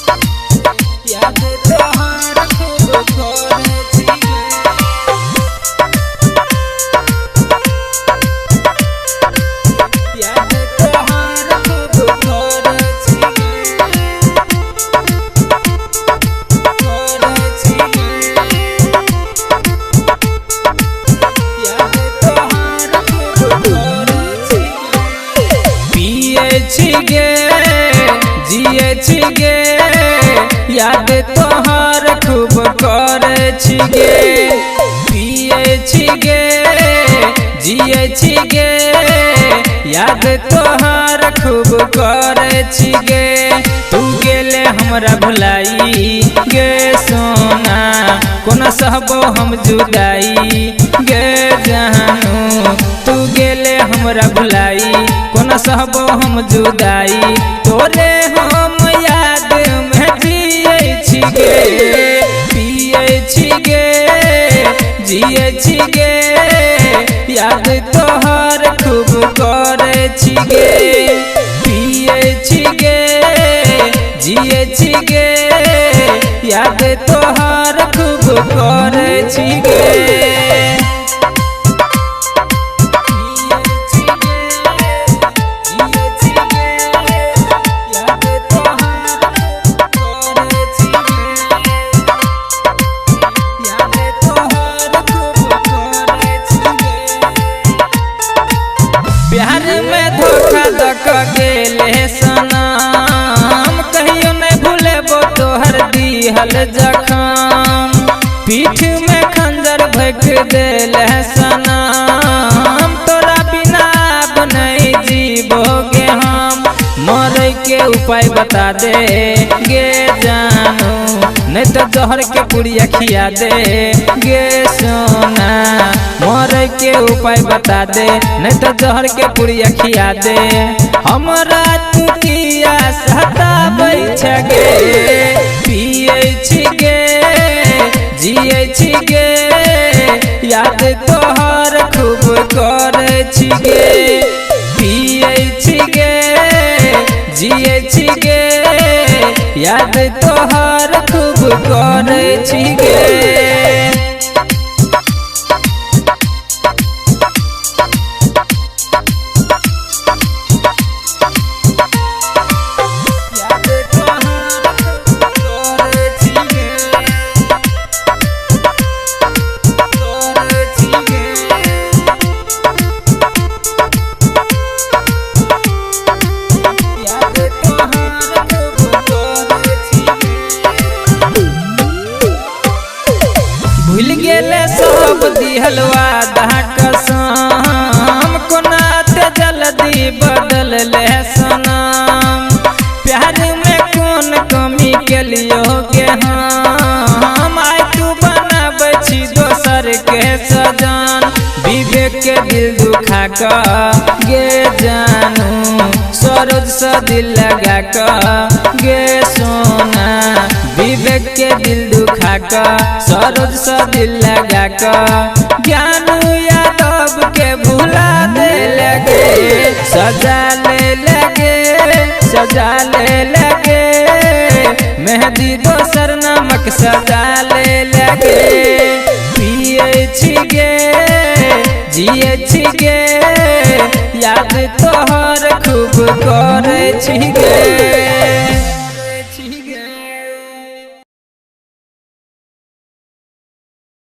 याद तोहर खूब करै छी गे। याद तोहर खूब करै छी गे, करै छी गे। याद तोहर खूब करै छी गे। पियै छी गे, जियै छी गे, याद तोहर खूब करै छी गे। पियै छी गे, जियै छी गे, याद तोहर खूब करै छी गे। तू गेले हमरा भुलाई गे सोना, कोना सहबो हम जुदाई गे जानू। तू गेले हमरा भुलाई, कोना सहबो हम जुदाई। तोरे हम याद में जियै छी गे। पियै छी गे, जियै छी गे, याद तोहर खूब करै छी गे। पियै छी गे, जियै छी गे, याद तोहर खूब करै छी गे। पियै छी गे, जियै छी गे, याद तोहर खूब करै छी गे। याद तोहर खूब करै छी गे। प्यार में धोखा दक गेले सनम, कहियो नहीं भूलेबो तोहर दिहल जखम। पीठ में खंजर भोंक देले सनम, तोरा बिना अब नहीं जीबोगे हम। मरे के उपाय बता दे गे जानू, नहीं तो जहर के पुड़िया खिया दे गे सोना। मरे के उपाय बता दे, नहीं तो जहर के पुड़िया खिया दे। हमरा तू किया सताबै छै गे। पियै छी गे, जियै छी गे, याद तोहर खूब करै छी गे। पियै छी गे, जियै छी गे, याद तोहर खूब करै छी गे। याद तोहर खूब करै छी गे, करै छी गे। याद तोहर खूब करै छी गे। भूल गेले सब दिहल वादा कसम, कोना ते जल्दी बदल ले सनम। प्यार में कोन कमी केलियो गे हम, आइ तू बनाबै छी दोसर के सजन। विवेक के दिल दुखा क गे जानू, सरोज से दिल लगा क गे सोना। विवेक के दिल दुखा क, सरोज से दिल लगा क, ज्ञानू यादव के भुला दे लगे। सजा ले लगे, सजा ले लगे, मेहंदी दोसर नामक सजा ले लगे।